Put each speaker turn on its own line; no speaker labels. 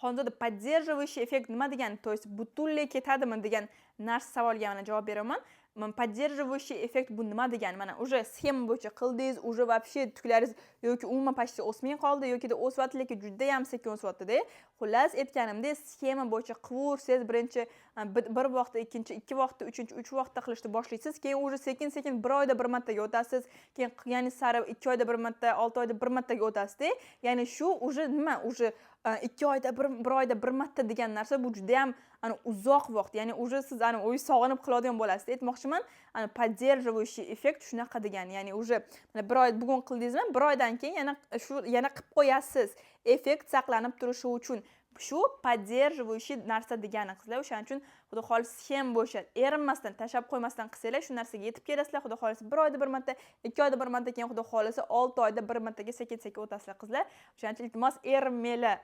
Xonzoda, поддерживающий эффект nima degani, то есть butunlay ketadimi degan narsa savolga mana javob beraman. Поддерживающий эффект bu nima degani? Mana, уже sxema bo'yicha qildingiz, уже вообще tuklaringiz yoki umuman почти o'smay qoldi, yokida o'syapti, lekin judayam sekin o'syaptida. Xullas, aytganimdek, sxema bo'yicha qilaversangiz, birinchi bir vaqtda, ikkinchi ikki vaqtda, uchinchi uch vaqtda qilishni boshlaysiz, keyin уже sekin sekin bir oyda bir martaga o'tasiz, keyin qilganingiz sari 2 oyda bir marta, 6 oyda bir martaga o'tasizda. Ya'ni shu уже nima, уже 2 oyda bir, bir oyda bir marta degan narsa, bu judayam ana uzoq vaqt. Ya'ni уже siz ana o'zingiz sog'inib qiladigan bo'lasiz. Aytmoqchiman, ana поддерживающий эффект shunaqa degani. Ya'ni уже mana bir oy, bugun qildingizmi, bir oydan keyin yana shu, yana qilib qo'yasiz, effekt saqlanib turishi uchun. Shu поддерживающий narsa degani, qizlar. O'shaning uchun, xudo xohlasa, sxema bo'yicha erinmasdan, tashlab qo'ymasdan qilsanglar, shu narsaga yetib kelasizlar. Xudo xohlasa, bir oyda bir marta, 2 oyda bir marta, keyin, xudo xohlasa, 6 oyda bir martaga sekin sekin o'tasizlar, qizlar. O'shaning uchun, iltimos, erinmanglar.